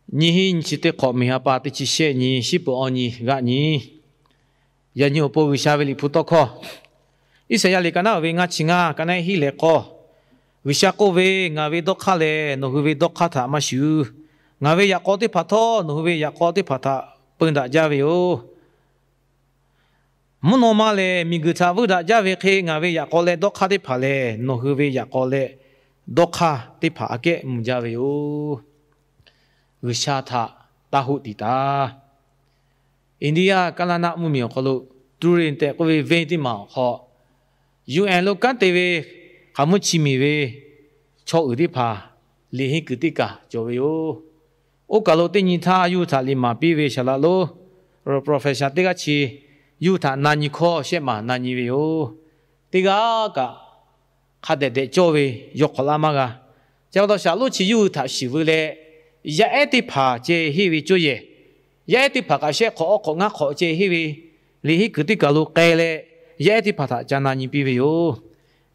Nyiˇ hinˉ nyiˇ chi teˇ hk'awꞈ, miˬ ha pa teˇ chi shehˆ nyi, shiˉ peuˬ awˬ nyi g'aˆ nyi. Yaꞈ nyi awˬ pon G'uiˬsha ve liꞈ hpu tawˇ hkawˇ, Iˉsaˍyaˆ liꞈ ka naˉ uiˍ ve ngaˇ chi ngaˇ, ka naˉ hiˉ leh k'awˇ. G'uiˬsha k'oˆ ve, Ngaˬ ve dawˇ hk'aˇ lehˬ, nawˬ hui ve dawˇ hk'aˇ htaꞈ maˇ shuˍ. Ngaˬ ve yaꞈ k'aw teˇ hpaˍ htawˇ, nawˬ hui ve yaꞈ k'aw teˇ hpaˍ htaꞈ peu daꞈ jaˇ ve yoˬ. Mvuhˇ naw ma lehˬ, miˬguiˬ htaꞈ vuiˇ daꞈ jaˇ ve hk'e, ngaˬ ve yaꞈ k'aw leh dawˇ hk'aˇ teˇ hpaˍ lehˬ, nawˬ hui ve yaꞈ k'aw leh dawˇ hk'aˇ teˇ hpaˍ aꞈ kehˉ mvuh jaˇ ve yoˬ. G'uiˬsha htaꞈ taˇ hoˆ tiˍ taˍ. India Kaˇlaˇ naˆ mvuhˇmiˬ awˬ hk'aw lo Turin tehꞈ k'oˆ ve venˇ teˇ maˬ awˬ hk'aw, U N lo kanˉ te ve hk'aˬ mvuhˇ chi miˬ ve chaw uiˍ teˇ hpaˍ liꞈ henˇ kuiˬ teˇ kaˬ cawˬ ve yoˬ. Oˇ kaˬ lo teˇ nyi htaˇ yawˇ hui htaꞈ liꞈ maˍ piˇ ve saˍ laꞈ lonˉ professor teˇ g'aˇ chi yawˇ hui htaꞈ na nyi hkawˇ shehˆ maˬ na nyi ve yoˬ. Teˇ g'aˇ kaꞈ hk'a dehꞈ dehꞈ cawˇ ve yaw hk'awꞈ laˇ maˇ g'a. Chi pa taw saˍ laꞈ lonˉ chi yawˇ hui htaꞈ shiˍ veu leh, yaˇ ehˉ teˇ hpaˍ ceh henˇ ve cawˇ yehˬ, yaˇ ehˉ teˇ hpaˍ kaꞈ shehˆ hk'awꞈ awˇ hk'awꞈ ngaˇ hk'awꞈ ceh henˇ ve liꞈ henˇ kuiˬ teˇ kaˬ lo k'ai leh, yaˇ ehˉ teˇ hpaˍ htaꞈ ca na nyi piˇ ve yoˬ.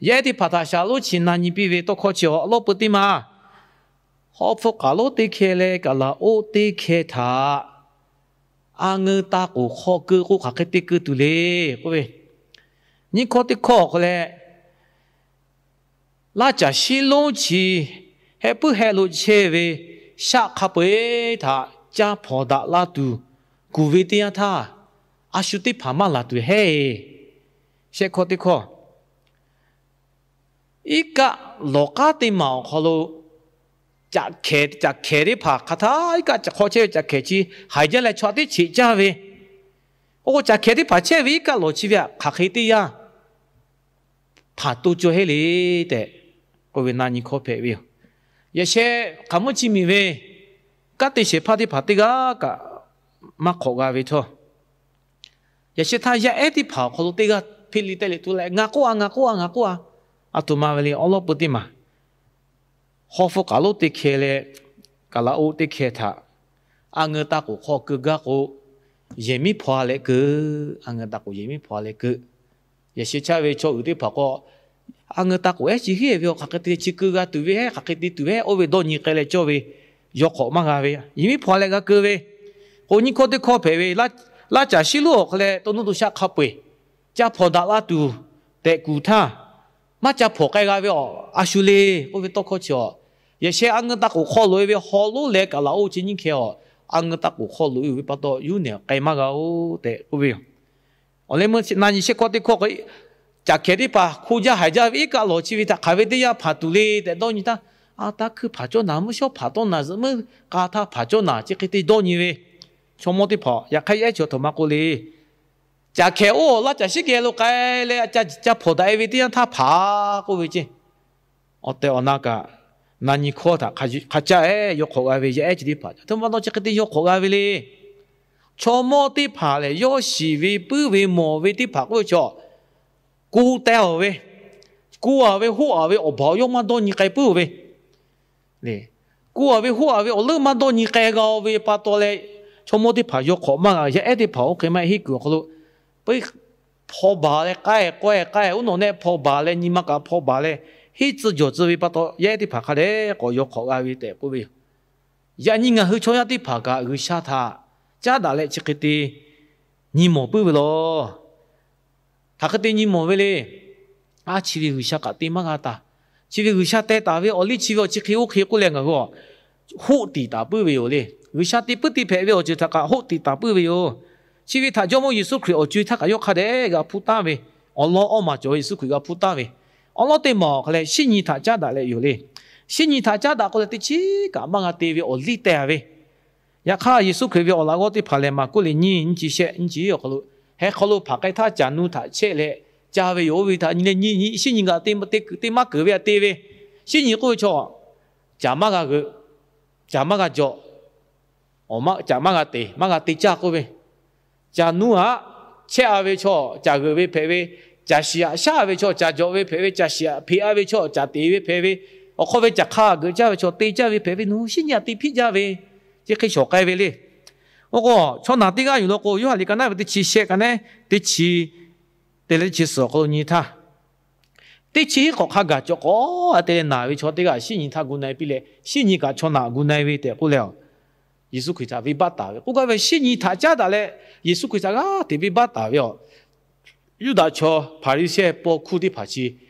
Yaˇ ehˉ teˇ hpaˍ htaꞈ saˍ laꞈ lonˉ chi na nyi piˇ ve tawˇ hkawˇ chi awˬ lawˉ peu teˇ maˬ, hawˉ hpfuhˇ k'aˬ lonˉ teˇ hkeh leh kaˬ laꞈ oˆ teˇ hkeh htaꞈ a ngeu ta k'oˍ hk'aw keu k'o, hk'aˬ hk'e te keu tuˬ le k'oˆ ve, nyiˇ hkawˇ teˇ hkawˇ awˬ hk'aw leh, laˇ caˬ shiˉ lonˉ chi heh puiˉ heh lo chehˇ ve shaˆ hk'a peu-eˬ htaꞈ caˇ hpawnˬ daꞈ la tuˬ kuˬ ve teˇ yanˇ htaˇ, a shu teˇ hpaˍ maˇ laˬ tuˬ hehˉ-e. Shehˆ hkawˇ teˇ hkawˇ, iˉ kaˆ lawˬ k'aˉ teˇ maˬ awˬ hk'aw lo caꞈ hkehˍ teˇ hpaˍ hk'a htaˇ, iˉ kaˆ caꞈ hk'aw chehˇ ve caꞈ hkehˍ chi haiˬ jaˇ leh chaw teˇ cheꞈ caˇ ve, oˇ k'o caꞈ hkehˍ teˇ hpaˍ chehˇ ve iˉ kaˆ lawˬ chi ve htaꞈ hk'aˬ hk'e teˇ yanˇ hpanˍ to cawˇ hehˉ le tehꞈ k'oˆ ve na nyi hkawˇ hpehꞈ ve yoˬ. Yaꞈ sheh hk'aˬ mvuhˇ chi miˬ ve kanˉ te shehˍ hpaˇ teˇ hpaˍ teˇ g'aˇ kaꞈ maˇ hk'awꞈ g'a ve htawˇ, yaꞈ sheh htaˇ yaˇ ehˉ teˇ hpaˍ awˬ hk'aw lo teˇ g'aˇ hpeꞈ liꞈ teh liꞈ tu leh, Ngaˬ k'oˆ a, ngaˬ k'oˆ a, ngaˬ k'oˆ a, a htoꞈ ma ve le awˉ lawˉ peu teˇ maˬ, hawˉ hpfuhˇ k'aˬ lonˉ teˇ hkeh leh kaˬ laꞈ oˆ teˇ hkeh htaꞈ a ngeu ta k'oˍ hk'aw keu gaˇ k'o, yehˬ miˉ hpaw a leh keu, a ngeu ta k'oˍ yehˬ miˉ hpaw a leh keu. Yaꞈ sheh chaˇ ve chaw uiˍ teˇ hpaˍ k'o, a ngeu ta k'oˍ ehˉ chi henˇ ve awˬ hk'aˬ hk'e te chi keu g'a tuˬ ve hehˉ, hk'aˬ hk'e te tuˬ ve hehˉ, oˇ ve dawˇ nyi k'ai leh cawˇ ve yaw hk'awꞈ maˇ g'a ve, yehˬ miˉ hpaw a leh g'a keu ve, k'o nyiˇ hkawˇ teˇ hkawˇ hpehꞈ ve, laˇ caˬ shiˉ lonˉ awˬ hk'aw leh to nuˇ to shaˆ hk'a peu-eˬ caˇ hpawnˬ daꞈ la tuˬ tehꞈ kuˬ htaˇ, maˇ caˇ hpawnˬ k'ai g'a ve awˬ a shu le k'oˆ ve tawˇ hkawˇ chi awˬ, yaꞈ sheh a ngeu ta k'oˍ hk'aw loꞈ e ve haw lonˉ leh kaˬ laꞈ oˆ chi nyiˇ hkeh awˬ, a ngeu ta k'oˍ hk'aw loꞈ e ve pa taw yawˇ hui nehˬ k'ai maˇ g'a-oˬ tehꞈ k'oˆ ve yoˬ. Awˬ leh meuˇ na nyi shehˆ hkawˇ teˇ hkawˇ k'o, caꞈ hkehˍ teˇ hpaˍ hk'oˆ jaˇ haiˬ jaˇ ve iˉ kaˆ lawˬ chi ve htaꞈ hk'aˬ ve teˇ yanˇ hpanˍ tuˬ le tehꞈ dawˇ nyi htaˇ, a taˇ hkuiˇ hpanˍ cawˇ naˍ, mvuhˇ shawˉ hpanˍ tawˇ naˍ, zuhꞈ meuˇ k'a htaˇ hpanˍ cawˇ naˍ, chi hk'e te dawˇ nyi ve chaw mawˇ teˇ hpaˍ yaꞈ hk'aˇ yaˇ ehˉ chi aˬ htoꞈ ma k'oˆ le. Caꞈ hkehˍ oˇ laˇ caˬ shiˉ geh lo k'ai leh ca, ca hpawnˬ daꞈ e ve teˇ yanˇ htaˇ hpanˍ k'oˆ ve ceˇ. Awˬ tehˬ awˬ na kaꞈ, na nyi hkawˇ htaꞈ hk'a caˇ ehˉ yaw hk'awꞈ g'a ve yaˇ ehˉ chi teˇ hpaˍ aˬ htoꞈ ma pa taw chi hk'e te yaw hk'awꞈ g'a ve le. Chaw mawˇ teˇ hpaˍ lehˬ, yawˇ shiˍ ve puiˉ ve mawˬ ve teˇ hpaˍ k'oˆ ve chaw, ku teh-oˬ ve, ku-a ve hoˆ-a ve awˬ baˬ yawˇ maˇ dawˇ nyi k'ai puiˉ-oˬ ve, ku-a ve hoˆ-a ve awˬ leuˉ maˇ dawˇ nyi k'ai g'a-o ve pa taw leh, chaw mawˇ teˇ hpaˍ yaw hk'awꞈ maˇ g'a. Yaˇ ehˉ teˇ hpaˍ oˇ hk'e maˇ heˆ kuiˬ awˬ hk'aw lo, puiˉ hpaw baˬ leh k'ai k'ai k'ai, uˉ nawˬ nehˆ hpaw baˬ leh nyi ma kaꞈ hpaw baˬ leh, henˇ tcuh jawˬ tcuh ve pa taw yaˇ ehˉ teˇ hpaˍ hk'a dehꞈ k'awꞈ yaw hk'awꞈ g'a ve tehꞈ k'oˆ ve yoˬ. Yaꞈ nyi ngaˬ hui chaw yaˇ teˇ hpaˍ kaꞈ G'uiˬsha htaꞈ caˉ daꞈ leh chi hk'e te nyi mawˬ puiˉ ve lawˬ. Hk'aˬ hk'e te nyi mawˬ ve le. A, chi ve G'uiˬsha kaꞈ te maˇ g'a taˍ. Chi ve G'uiˬsha teh taˍ ve awˬ liˇ chi ve awˬ chi hk'e oˇ hk'e k'oˆ leh ngaˬ hui a hoˆ tiˍ taˍ puiˉ ve yoˬ le. G'uiˬsha te puiˉ te hpehꞈ ve awˬ ceuˬ htaꞈ kaꞈ hoˆ tiˍ taˍ puiˉ ve yoˬ. Chi ve htaꞈ Jawˇmawˇ Yeˍsuˆ Hkriꞈ awˬ co-e htaˇ kaꞈ yawˇ hk'a dehꞈ g'a hpuˇ taˍ ve, awˬ lawn awˇ maˬ cawˬ ve Yeˍsuˆ Hkriꞈ g'a hpuˇ taˍ ve, awˬ lawn teˇ maˬ awˬ hk'a leh shinˉ nyi htaꞈ caˉ daꞈ leh yoˬ le. Shinˉ nyi htaꞈ caˉ daꞈ k'oˆ leh teˇ chiˉ kaꞈ maˇ g'a te ve awˬ liˇ teh ve. Yaꞈ hk'aˇ Yeˍsuˆ Hkriꞈ ve awˬ laꞈ g'awˇ teˇ hpaˍ lehˬ, Maˍkuˆ liꞈ nyiˇ, nyiˇ chi shehˆ, nyiˇ chi awˬ hk'aw lo, heh hk'aw lo hpanˍ k'ai htaˇ caˬ nu htaꞈ chehˇ leh ca ve yoˬ. Oˇ ve htaꞈ nyi leh nyiˇ nyiˇ shinˉ nyi kaꞈ te maˇ keunˍ ve htaꞈ te ve. Shinˉ nyi k'oˆ ve chaw, caˬ maˇ g'a g'euꞈ, caˬ maˇ g'a jawꞈ, caˬ maˇ g'a te, maˇ g'a te caˇ k'oˆ ve, caˬ nu aꞈ chehˇ-a ve chaw caˬ g'euꞈ ve hpehꞈ ve, caˬ shiˍ aꞈ shaˉ ve chaw caˬ jawꞈ ve hpehꞈ ve, caˬ shiˍ aꞈ hpeꞈ-a ve chaw caˬ te ve hpehꞈ ve, awˬ hk'aw ve caˬ hk'a g'euꞈ caˇ ve chaw te caˇ ve hpehꞈ ve, nu shinˉ nyi aꞈ te hpiˆ jaˇ ve, chi hk'e shawˍ k'ai ve le. Oˇ k'o, chaw naˬ teˇ g'aˇ yuˬ law k'o, Yoˇhanˬ liꞈ ka naˉ ve teˇ chi shehˆ ka naˉ teˇ chi te leh teˇ chi suhˍ awˬ hk'aw lo nyi htaˇ, teˇ chi hiˉ k'awꞈ hk'a gaˬ cawˬ k'awꞈ te leh naˬ ve chaw teˇ g'aˇ shinˉ nyi htaˇ gu na-e piˇ leh, shinˉ nyi kaꞈ chaw naˬ gu na-e ve tehꞈ k'oˆ leh, Yeˍsuˆ Hkriꞈ htaꞈ venˇbaˆ taˍ ve k'oˆ gaˇ ve, shinˉ nyi htaꞈ caˉ daꞈ leh Yeˍsuˆ Hkriꞈ htaꞈ g'aˇ hteꞈ venˇbaˆ taˍ ve yoˬ. Yuˇdaꞈ chaw Hpaˍriˍsehˇ paw hkuˇ teˇ hpaˍ chi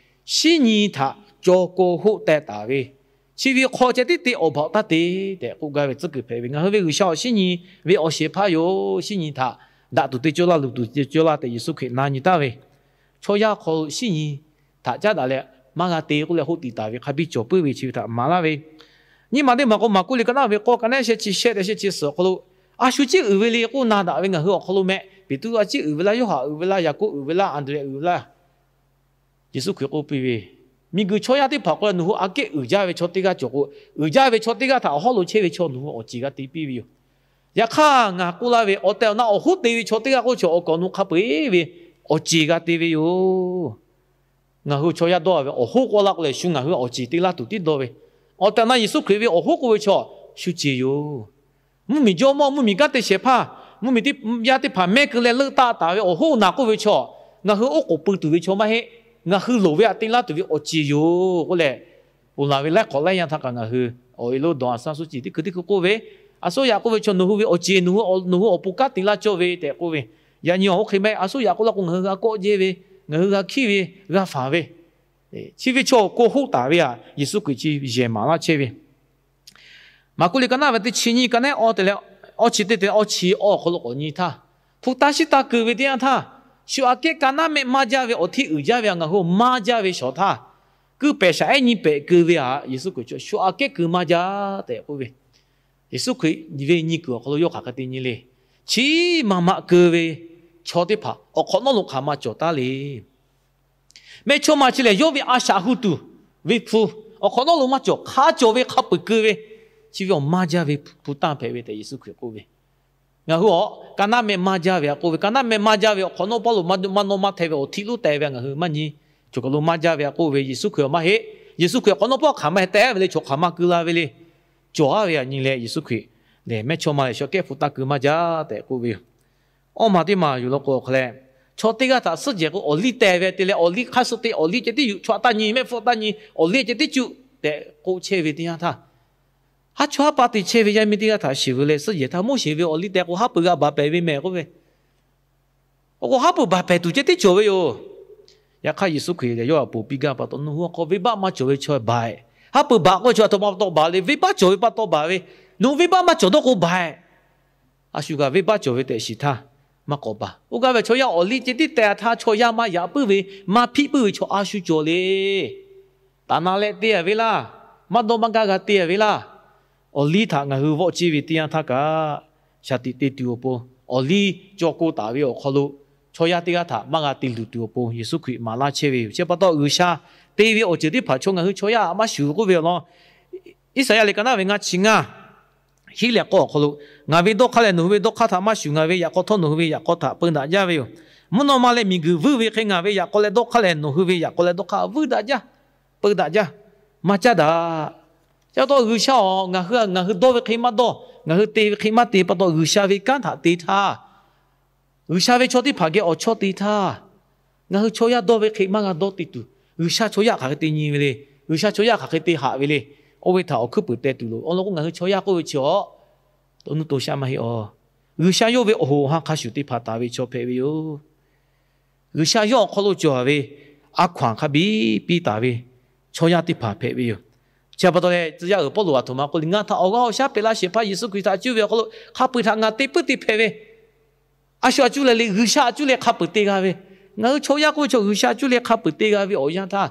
shinˉ nyi htaꞈ caw ko hoˆ teh taˍ ve, chi ve hk'aw ceh tiˉ te awˬ baˬ taˇ te tehꞈ k'oˆ gaˇ ve tcuhˉ kuiˬ hpehꞈ ve. Ngaˬ hui ve G'uiˬsha awˬ shinˉ nyi ve awˬ shehˍ hpaˇ yoˬ. Shinˉ nyi htaꞈ daꞈ tuˬ te cawˇ laˇ, luˬ tuˬ te cawˇ laˇ tehꞈ Yeˍsuˆ Hkriꞈ na nyi taˍ ve. Chaw yaˇ hk'aw lo shinˉ nyi htaꞈ caˉ daꞈ leh maˇ g'a te k'oˆ leh hoˆ tiˍ taˍ ve hk'a biˇ cawˬ puiˉ ve chi ve htaꞈ maˍ laˇ ve. Nyiˇ maˬ teˇ maˬ k'o, Maˍkuˆ liꞈ ka naˆ ve k'awˇ, ka naˆ sheh chi sheh tehꞈ sheh chi suhˍ awˬ hk'aw lo, a shu ciˉ uiˍ ve le k'oˆ na daꞈ ve ngaˬ hui awˬ hk'aw lo meh. Peˍtruˆ a ciˉ uiˍ ve laˇ, Yoˇhanˬ uiˍ ve laˇ, Yaˍkoˆ uiˍ ve laˇ, Anˍdrehˍ uiˍ ve laˇ. Yeˍsuˆ Hkriꞈ k'oˆ piˇ ve, miˬguiˬ chaw yaˇ teˇ hpaˍ k'o, nawˬ hui aꞈ kehˉ uiˍ jaˇ ve chaw teˇ g'aˇ cawˬ k'o, uiˍ jaˇ ve chaw teˇ g'aˇ htaꞈ awˬ hawˉ lo chehˇ ve chaw nawˬ hui awˬ ceˬ g'a te piˇ ve yoˬ. Yaꞈ hk'aˇ ngaˬ k'oˆ laˇ ve, awˬ tehˬ awˬ na awˬ hoˉ te ve chaw teˇ g'aˇ k'oˆ ve chaw awˬ kaˍ awˬ nu hk'a peu-eˬ ve awˬ ceˬ g'a te ve yoˬ. Ngaˬ hui chaw yaˇ dawˇ ve awˬ hoˉ k'oˆ laˇ k'o lehˬ, shu ngaˬ hui awˬ ceˬ te laˇ tuˬ tiˉ dawˇ ve. Awˬ tehˬ awˬ na Yeˍsuˆ Hkriꞈ ve awˬ hoˉ k'oˆ ve chaw shu ceˬ yoˬ. Mvuhˇmiˬ jawˇmawˇ, mvuhˇmiˬ kanˉ te shehˍ hpaˇ, mvuhˇmiˬ yaˇ teˇ hpaˍ mehˆ keu leh leuˆ taˆ taˍ ve awˬ hoˉ naˬ k'oˆ ve chaw, ngaˬ hui oˉ k'oˍ pui tuˬ ve chaw maˇ heˆ. Ngaˬ hui loˍ ve htaꞈ te laˇ tuˬ ve awˬ ceˬ yoˬ k'oˆ leh, ponˬ laˬ ve laiˉ hk'awꞈ laiˉ yanˇ htaˇ kaꞈ ngaˬ hui awˬ e lo dawˬ a saˉ suˉ ciˍ teˇ hkui teˇ hkui k'oˆ ve, a suˉ yaꞈ k'oˆ ve chaw nawˬ hui ve awˬ ceˬ, nawˬ hui awˬ pon kanˉ te laˇ cawˇ ve tehꞈ k'oˆ ve. Yaꞈ nyi awˬ hoˉ hk'e meh a suˉ yaꞈ k'oˆ laˇ k'o, ngaˬ hui g'a kawˆ jehˇ ve, ngaˬ hui g'a hkiˉ ve, g'a faˍ ve, chi ve chaw awˬ ko hoˆ taˍ ve htaꞈ Yeˍsuˆ Hkriꞈ chi yehˬ maˍ laˇ chehˇ ve. Maˍkuˆ liꞈ ka naˆ ve teˇ chi nyiˇ, ka naˆ awˇ te leh awˇ chi teˇ te, awˇ chi awˇ awˬ hk'aw lo k'awꞈ nyi htaˇ, hpu taˇ shiˉ taˇ keu ve teˇ yanˇ htaˇ, shu aꞈ kehˉ ka naˆ mehˆ maˇ jaˇ ve awˬ htiˇ uiˍ jaˇ ve htaꞈ ngaˬ hui maˇ jaˇ ve shawˍ htaˇ, kuiˇ pehˍ shaˍ ehˉ nyi pehꞈ keu ve htaꞈ Yeˍsuˆ Hkriꞈ chaw shu aꞈ kehˉ keu maˇ jaˇ tehꞈ k'oˆ ve. Yeˍsuˆ Hkriꞈ ve nyi kuiˬ awˬ hk'aw lo yawˇ hk'aˬ hk'e te nyi le. Chi maˇ maꞈ keu ve chaw teˇ hpaˍ awˬ hk'awꞈ nawˉ lo hk'aˬ ma cawˬ taˉ le. Mehˇchawˇma chi lehˬ, yawˇ ve a shaꞈ hu tuˬ ve hpu awˬ hk'awꞈ nawˉ lo maˇ cawˬ, hk'a cawˬ ve hk'a peu-eˬ keu ve, chi ve awˬ maˇ jaˇ ve hpu tanˇ hpehꞈ ve tehꞈ Yeˍsuˆ Hkriꞈ k'oˆ ve. Ngaˬ hui awˬ ka naˆ mehˆ maˇ jaˇ ve htaꞈ k'oˆ ve, ka naˆ mehˆ maˇ jaˇ ve awˬ hk'awꞈ nawˉ paˇ lo maˇ nawˇ maˇ hteh ve awˬ htiˇ lonˉ teh ve ngaˬ hui maˇ nyi. Choˬ kaˬ lo maˇ jaˇ ve htaꞈ k'oˆ ve, Yeˍsuˆ Hkriꞈ awˬ maˇ heˆ. Yeˍsuˆ Hkriꞈ awˬ hk'awꞈ nawˉ paˇ hk'aˬ ma heh teh ve le, choˬ hk'aˬ ma keu la ve le. Cawˬ aˉ ve htaꞈ nyi leh Yeˍsuˆ Hkriꞈ lehˬ, mehˇchawˇma lehˬ shu aꞈ kehˉ hpu taˇ keu maˇ jaˇ tehꞈ k'oˆ ve yoˬ. Awˇ maˬ teˇ maˬ yuˬ law k'o awˬ hk'a leh, chaw teˇ g'aˇ htaꞈ suhˉ jehˬ k'o, awˬ liˇ teh ve te leh, awˬ liˇ hk'aˇ suh te, awˬ liˇ ceh tiˉ yuˬ, chaw aꞈ taˇ nyi, mehˆ hpfuhˇ taˇ nyi, awˬ liˇ ceh tiˉ cuˆ tehꞈ k'oˆ chehˇ ve teˇ yanˇ htaˇ, haˉ chawˇ haˉ pa te chehˇ ve yaˇ miˇ teˇ g'aˇ htaꞈ shiˍ veu leh suhˉ jehˬ htaˇ, Moˉseˍ ve awˬ liˇ teh k'o, haˉ pui g'a baˬ pehˍ ve mehˍ k'oˆ ve. Awˬ k'o, haˉ pui baˬ pehˍ tuˬ ceh tiˉ cawˬ ve yoˬ. Yaꞈ hk'aˇ, Yeˍsuˆ Hkriꞈ lehˬ yawˇ htaꞈ ponˬ piˇ gaˇ pa taw, nawˬ hui awˬ hk'aw venˇbaˆ maˇ cawˬ ve chaw baˬ-eˬ. Haˉ pui baˬ k'oˆ ve chaw aˬ htoꞈ ma pa taw baˬ le, venˇbaˆ cawˬ ve pa taw baˬ ve. Nawˬ hui venˇbaˆ maˇ cawˬ dawˇ k'o baˬ-eˬ. A shu kaꞈ venˇbaˆ cawˬ ve tehꞈ shiˍ htaˇ, maˇ k'awꞈ baˬ. Oˇ gaˇ ve chaw yaˇ awˬ liˇ ceh tiˉ teh htaˇ, chaw yaˇ maˇ yaꞈ puiˉ ve, maˇ hpiˆ puiˉ ve chaw a shu cawˬ le. Taˍ na leh te-a ve laˇ. Maˇ dawˇ maˇ gaˇ g'a te-a ve laˇ. Awˬ liˇ htaꞈ ngaˬ hui vawˆ ceˇ ve teˇ yanˇ htaˇ kaꞈ, shaˍ tiꞈ te tuˬ awˬ pon, awˬ liˇ caw ko taˍ ve awˬ hk'aw lo chaw yaˇ teˇ g'aˇ htaꞈ maˇ g'a te luˬ tuˬ awˬ pon Yeˍsuˆ Hkriꞈ maˍ laˇ chehˇ ve yoˬ. Chi pa taw, G'uiˬsha te ve awˬ ceuˬ teˇ hpaˍ chaw ngaˬ hui chaw yaˇ htaꞈ maˇ shuˍ k'oˆ ve awˬ lawn, Iˉsaˍyaˆ liꞈ ka naˆ ve ngaˇ chi ngaˇ hiˉ leh k'awˇ awˬ hk'aw lo, Ngaˬ ve dawˇ hk'aˇ lehˬ nawˬ hui ve dawˇ hk'aˇ htaꞈ maˇ shuˍ. Ngaˬ ve yaꞈ k'aw htawˇ nawˬ hui ve yaꞈ k'aw htaꞈ peu daꞈ jaˇ ve yoˬ. Mvuhˇ naw ma leh miˬguiˬ vuiˇ ve hk'e ngaˬ ve yaꞈ k'aw leh dawˇ hk'aˇ lehˬ nawˬ hui ve yaꞈ k'aw leh dawˇ hk'aˇ vuiˇ daꞈ jaˇ, peu daꞈ jaˇ, maˇ caˉ daꞈ. Chi pa taw G'uiˬsha-oˬ, ngaˬ hui ngaˬ hui dawˇ ve hk'e maˇ dawˇ, ngaˬ hui te ve hk'e maˇ te pa taw, G'uiˬsha ve kanˉ htaꞈ te htaˇ, G'uiˬsha ve chaw teˇ hpaˍ geh awˬ chawˇ te htaˇ, ngaˬ hui chaw yaˇ dawˇ ve hk'e maˇ g'a dawˇ te tuˬ, G'uiˬsha chaw yaˇ hk'aˬ hk'e te nyi ve le. G'uiˬsha chaw yaˇ hk'aˬ hk'e te haꞈ ve le. Oˇ ve htaꞈ awˬ hkuiˉ puiˍ teh tuˬ loˍ. Awˬ lawn k'o, ngaˬ hui chaw yaˇ k'oˆ ve chi awˬ, to nuˇ to shaˆ maˇ heˆ awˬ. G'uiˬsha yawˇ ve awˬ hoꞈ awˬ ha hk'a shuˍ teˇ hpaˍ taˍ ve chaw hpehꞈ ve yoˬ. G'uiˬsha yawˇ awˬ hk'aw lo cawˬ ve a hkaw-anˬ hk'a biˇ piˇ taˍ ve chaw yaˇ teˇ hpaˍ hpehꞈ ve yoˬ. Chi pa taw leh, tcuh yaˇ uiˍ Pawˇluꞈ aˬ htoꞈ ma k'oˆ le, Ngaˬ htaꞈ awˬ g'aˇ awˬ shaˉ peꞈ laˇ shehˍ hpaˇ Yeˍsuˆ Hkriꞈ htaꞈ cuˇ ve awˬ hk'aw lo hk'a peu-eˬ htaꞈ ngaˬ te puiˉ te hpehꞈ ve, a shu a cuˇ leh le, G'uiˬsha a cuˇ leh hk'a peu-eˬ te g'a ve, ngaˬ hui chaw yaˇ k'oˆ ve chaw G'uiˬsha a cuˇ leh hk'a peu-eˬ te g'a ve awˬ yanˇ htaˇ,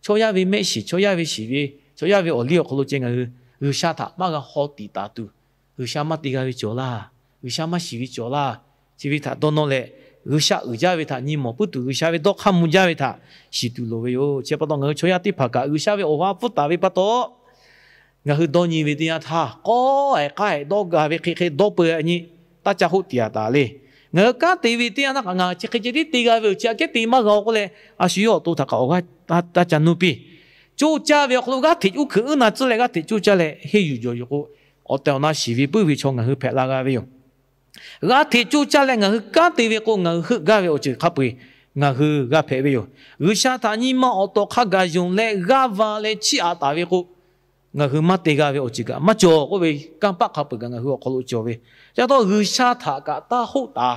chaw yaˇ ve mehˆ shiˍ, chaw yaˇ ve shiˍ ve, chaw yaˇ ve awˬ liˇ awˬ hk'aw lo ceh ngaˬ hui G'uiˬsha htaꞈ maˇ g'a haw tiꞈ taˍ tuˬ, G'uiˬsha maˇ te g'a ve cawˬ laˇ, G'uiˬsha maˇ shiˍ ve cawˬ laˇ. Chi ve htaꞈ dawˇ nawˇ leh, G'uiˬsha uiˍ jaˇ ve htaꞈ nyi mawˬ puiˉ tuˬ, G'uiˬsha ve dawˇ hk'aˇ mvuh jaˇ ve htaꞈ shiˍ tuˬ loˍ ve yoˬ. Chi pa taw ngaˬ hui chaw yaˇ teˇ hpaˍ kaꞈ G'uiˬsha ve awˬ ha hpfuhˇ taˍ ve pa taw, ngaˬ hui dawˇ nyi ve teˇ yanˇ htaˇ, k'awˇ ehˍ k'aˇ ehˍ dawˇ g'a ve hk'e hk'e dawˇ peu-a nyi, taˇ ca hoˆ tiꞈ-a taˍ le. Ngaˬ hui kanˉ te ve teˇ yanˇ htaˇ kaꞈ ngaˬ chi hk'e ceh tiˉ te g'a ve yoˬ, chi aꞈ kehˉ te maˇ g'a-o k'oˆ leh, a shu yawˇ awˬ to htaꞈ kaꞈ awˬ g'aˇ taˇ ca nuˇ piˇ. Coˇ caˇ ve awˬ hk'aw lo g'aˇ hteꞈ uˉ hkuiꞈ uˉ na tcuhˉ leh g'aˇ hteꞈ coˇ caˇ leh henˇ yuˬ jawˬ yuˬ k'o, awˬ tehˬ awˬ na shiˍ ve puiˉ ve chaw ngaˬ hui hpehꞈ la g'a ve yoˬ. G'aˇ hteꞈ coˇ caˇ leh ngaˬ hui kanˉ te ve k'o, ngaˬ hui heuˆ gaˇ ve awˬ ceuˬ hk'a peu-eˬ ngaˬ hui g'a hpehꞈ ve yoˬ. G'uiˬsha htaꞈ nyi ma awˬ tawˍ hk'a gaˬ yonˍ leh g'aˇ va leh chiˇ aꞈ taˍ ve k'o, ngaˬ hui maˇ te g'a ve awˬ ceuˬ kaꞈ maˇ cawˬ k'oˆ ve, kanˇ paˆ hk'a peuˬ kaꞈ ngaˬ hui awˬ hk'aw lo cawˬ ve. Ca taw G'uiˬsha htaꞈ kaꞈ taˇ hoˆ taˍ.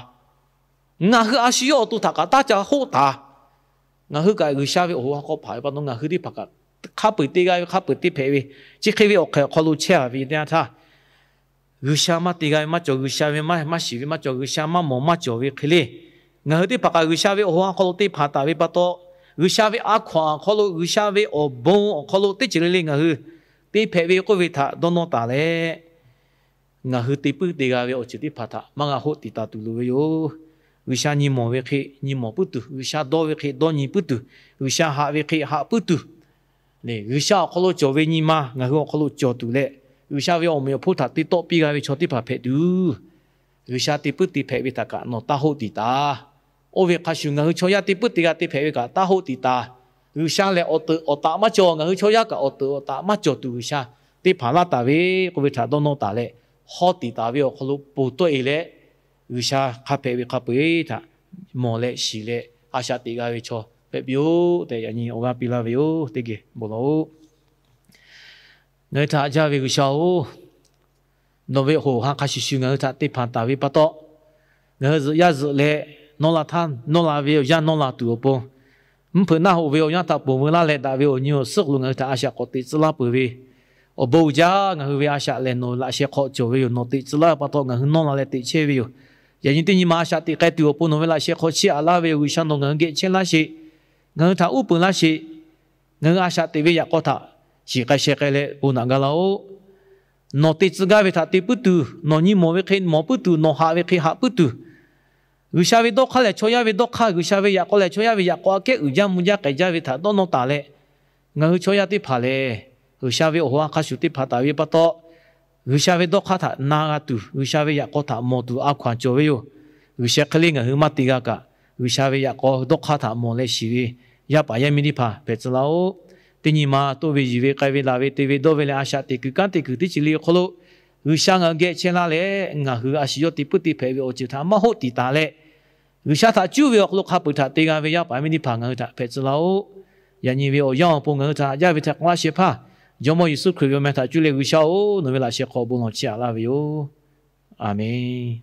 Ngaˬ hui a shu yawˇ awˬ to htaꞈ kaꞈ taˇ ca hoˆ taˍ. Ngaˬ hui kaꞈ G'uiˬsha ve awˬ hoꞈ ha k'aw hpanˍ ve pa taw, ngaˬ hui teˇ hpaˍ kaꞈ hk'a peu-eˬ te g'a ve, hk'a peu-eˬ te hpehꞈ ve, chi hk'e ve awˬ hk'e awˬ hk'aw lo chehˇ a ve teˇ yanˇ htaˇ, G'uiˬsha maˇ te g'a ve maˇ cawˬ, G'uiˬsha ve maˇ shiˍ ve maˇ cawˬ, G'uiˬsha maˇ mawˬ maˇ cawˬ ve hk'e le, ngaˬ hui teˇ hpaˍ kaꞈ G'uiˬsha ve awˬ hoꞈ ha k'aw lo te hpanˍ taˍ ve pa taw, G'uiˬsha ve a hkaw-anˬ awˬ hk'aw lo, G'uiˬsha ve awˬ bon awˬ hk'aw lo teˇ ceuˬ le le ngaˬ hui te hpehꞈ ve k'oˆ ve htaꞈ dawˇ nawˇ taˍ leh, ngaˬ hui te puiˉ te g'a ve awˬ ceuˬ teˇ hpaˍ htaꞈ maˇ g'a hoˆ tiˍ taˍ tuˬ loˍ ve yoˬ. G'uiˬsha nyi mawˬ ve hk'e nyi mawˬ puiˉ tuˬ, G'uiˬsha dawˇ ve hk'e dawˇ nyi puiˉ tuˬ, G'uiˬsha haꞈ ve hk'e haꞈ puiˉ tuˬ, G'uiˬsha awˬ hk'aw lo cawˬ ve nyi ma ngaˬ hui awˬ hk'aw lo cawˬ tuˬ leh, G'uiˬsha ve awˬ meꞈ awˬ hponˇ htaꞈ te tawˆ piˇ g'a ve chaw teˇ hpaˍ hpehꞈ tuˬ, G'uiˬsha te puiˉ te hpehꞈ ve htaꞈ kaꞈ nawˬ taˇ hoˆ tiˍ taˍ. Oˇ ve hk'a shuˍ, ngaˬ hui chaw yaˇ te puiˉ te g'a te hpehꞈ ve kaꞈ taˇ hoˆ tiˍ taˍ. G'uiˬsha lehˬ awˬ teuꞈ awˬ taꞈ maˇ cawˬ, ngaˬ hui chaw yaˇ kaꞈ awˬ teuꞈ awˬ taꞈ maˇ cawˬ tuˬ G'uiˬsha te hpanˍ laˇ taˍ ve k'oˆ ve htaꞈ dawˇ nawˇ taˍ leh, hawˇ tiˍ taˍ ve awˬ hk'aw lo ponˬ tawˆ-e leh, G'uiˬsha hk'a hpehꞈ ve hk'a peu-eˬ htaꞈ mawˬ leh shiˍ leh a shaꞈ teꞈ g'a ve chaw hpehꞈ piˇ-oˆ tehꞈ yaꞈ nyi awˬ g'aˇ piˇ laˇ ve yoˬ. Teˇ geh bon lawˬ-oˆ. Ngaˬ hui htaꞈ jaˇ ve G'uiˬsha-oˬ, nawˬ ve awˬ hoꞈ ha hk'a shuˍ shuˍ ngaˬ hui htaꞈ te hpanˍ taˍ ve pa taw, ngaˬ hui zuhꞈ yaˇ zuhꞈ leh nawˇ la htaˇ nawˇ la ve awˬ yanˇ nawˇ la tuˬ awˬ pon, mvuhˇ hpeuꞈ naˆ hoꞈ ve awˬ yanˇ htaꞈ ponˬ veu laˇ leh daꞈ ve awˬ nyi awˬ suhˉ lo ngaˬ hui htaꞈ a shaꞈ k'awꞈ teꞈ tcuh laˇ peuˬ ve awˬ bon uiˍ jaˇ. Ngaˬ hui ve a shaꞈ lehˬ nawˬ ve laꞈ sheh hk'aw cawˬ ve yoˬ. Nawˬ teꞈ tcuh laˇ ve pa taw ngaˬ hui nawˇ la leh teꞈ chehˇ ve yoˬ. Yaꞈ nyi teˇ nyi ma a shaꞈ teꞈ k'ai tuˬ awˬ pon nawˬ ve laꞈ sheh hk'aw chiˇ aꞈ laˇ ve yoˬ. G'uiˬsha nawˬ ngaˬ hui geh chehˇ laˇ sheˍ. Ngaˬ hui htaꞈ uˉ peunˍ laˇ sheˍ. Ngaˬ hui a shaꞈ teꞈ ve yaꞈ k'aw htaꞈ shiˍ k'ai sheh k'ai leh bon naꞈ gaˇ laˇ-oˆ. Nawˬ te tcuh gaˇ ve htaꞈ te puiˉ tuˬ, nawˬ nyi mawˬ ve hk'e mawˬ puiˉ tuˬ, nawˬ haꞈ ve hk'e haꞈ puiˉ tuˬ, G'uiˬsha ve dawˇ hk'aˇ lehˬ chaw yaˇ ve dawˇ hk'aˇ, G'uiˬsha ve yaꞈ k'aw lehˬ chaw yaˇ ve yaꞈ k'aw aꞈ kehˉ uiˍ jaˇ mvuh jaˇ k'ai jaˇ ve htaꞈ dawˇ nawˇ taˍ leh, ngaˬ hui chaw yaˇ teˇ hpaˍ lehˬ G'uiˬsha ve awˬ hoꞈ ha hk'a shuˍ te hpanˍ taˍ ve pa taw, G'uiˬsha ve dawˇ hk'aˇ htaꞈ na g'a tuˬ, G'uiˬsha ve yaꞈ k'aw htaꞈ mawˬ tuˬ a hkaw-anˬ cawˬ ve yoˬ. G'uiˬsha hk'e le ngaˬ hui maˇ te g'a kaꞈ, G'uiˬsha ve yaꞈ k'aw dawˇ hk'aˇ htaꞈ mawˬ leh shiˍ ve yaˇ paˍ yaˇ miˇ teˇ hpaˍ hpehꞈ tcuh laˇ-oˆ. Teˇ nyi ma toˆ ve yiˬ ve k'ai ve laˬ ve te ve dawˇ ve leh a shaꞈ teꞈ kuiˬ kanˉ te kuiˬ teˇ ceuˬ le awˬ hk'aw lo, G'uiˬsha ngaˬ hui geh chehˇ laˇ leh ngaˬ hui a shu yawˇ te puiˉ te hpehꞈ ve awˬ ceuˬ htaꞈ maˇ hoˆ tiˍ taˍ leh, G'uiˬsha htaꞈ cuˇ ve awˬ hk'aw lo hk'a peu-eˬ htaꞈ te g'a ve yaˇ paˍ miˇ teˇ hpaˍ ngaˬ hui htaꞈ hpehꞈ tcuh laˇ-oˆ. Yaꞈ nyi ve awˬ yanˇ awˬ pon ngaˬ hui htaꞈ jaˇ ve htaꞈ k'awꞈ laˇ sheh hpaˇ, Jawˇmawˇ Yeˍsuˆ Hkriꞈ ve awˬ meh htaꞈ cuˇ leh G'uiˬsha-oˬ, nawˬ ve laꞈ sheh hk'aw bon lawˬ chiˇ aꞈ laˇ ve yoˬ. Aˬmenˍ.